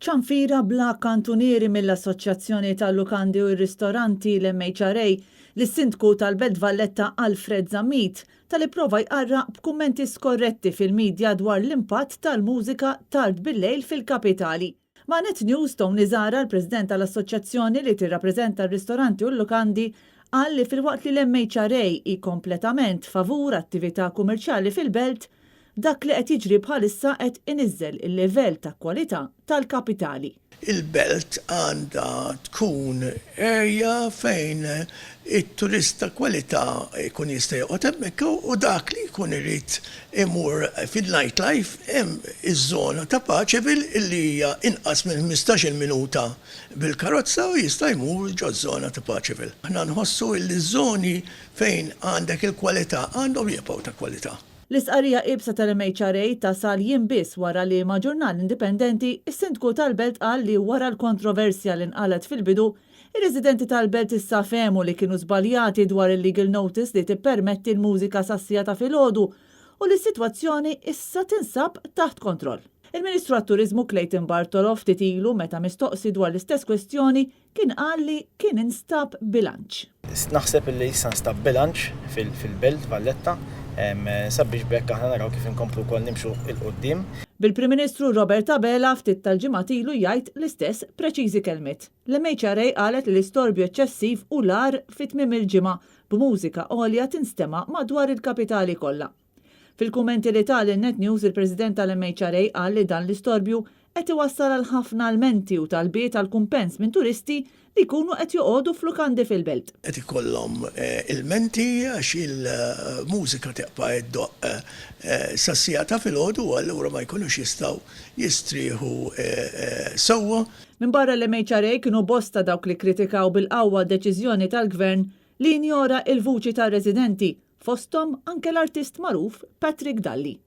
Ċanfira bla kantunieri mill-Assoċjazzjoni tal-Lukandi u r-Ristoranti, l-MHRA, lis-Sindku tal-Belt Valletta Alfred Zammit talli pprova jqarraq b'kummenti skorretti fil-midja dwar l-impatt tal-mużika tard bil-lejl fil-kapitali. Ma' Net News, Tony Zahra, l-President tal-Assoċjazzjoni li tirrappreżenta r-ristoranti u l-lukandi, qal li filwaqt li l-MHRA hi kompletament favur attività kummerċjali fil-Belt, dak li qed jiġri bħalissa qed iniżżel il-livell ta' kwalità tal-kapitali. Il-Belt għandha tkun area fejn it-turist ta' kwalità jkun jista' joqgħod hemmhekk u dak li jkun irid imur fin-night life hemm iż-żona ta' Paceville illi hija inqas minn 15-il minuta bil-karozza u jista' jmur ġoż-żona ta' Paceville. Aħna nħossu illi ż-żoni fejn għandek il-kwalità għandhom jibqgħu ta' kwalità. L-istqarrija iebsa tal-MHRA tasal jiem biss wara li ma' ġurnal indipendenti, is-Sindku tal-Belt qal li wara l-kontroversja li nqalgħet fil-bidu, ir-residenti tal-Belt issa fehmu li kienu żbaljati dwar il-legal notice li tippermetti l-mużika sas-siegħa ta' filgħodu u li s-sitwazzjoni issa tinsab taħt kontroll. Il-Ministru għat-Turiżmu Clayton Bartolo ftit ilu meta mistoqsi dwar l-istess kwestjoni kien qal li kien instab bilanċ. Naħseb li issa nstab bilanċ fil-Belt Valletta sabiex b'hekk aħna naraw kif inkomplu wkoll nimxu 'l quddiem. Bil-Prim Ministru Robert Abela ftit tal-ġimgħat ilu jgħid l-istess preċiżi kelmiet. L-MHRA qalet li l-istorbju eċċessiv hu l-agħar fi tmiem il-ġimgħa b'mużika għolja tinstema' madwar il-kapitali kollha. Fil-kummenti li ta lil Net News il-President tal-MHRA qal li dan l-istorbju qed iwassal għal ħafna lmenti u talbiet għal kumpens minn turisti li jkunu qed joqogħdu f'lukandi fil-belt. Qed ikollhom ilmenti għax il-mużika tibqa' ddoqq sas-siegħa ta' filgħodu u allura ma jkunux jistgħu jistrieħu sewwa. Minbarra l-MHRA kienu bosta dawk li kkritikaw bil-qawwa d-deċiżjoni tal-Gvern li jinjora il-vuċi tar-residenti, fosthom anke l-artist magħruf Patrick Dalli.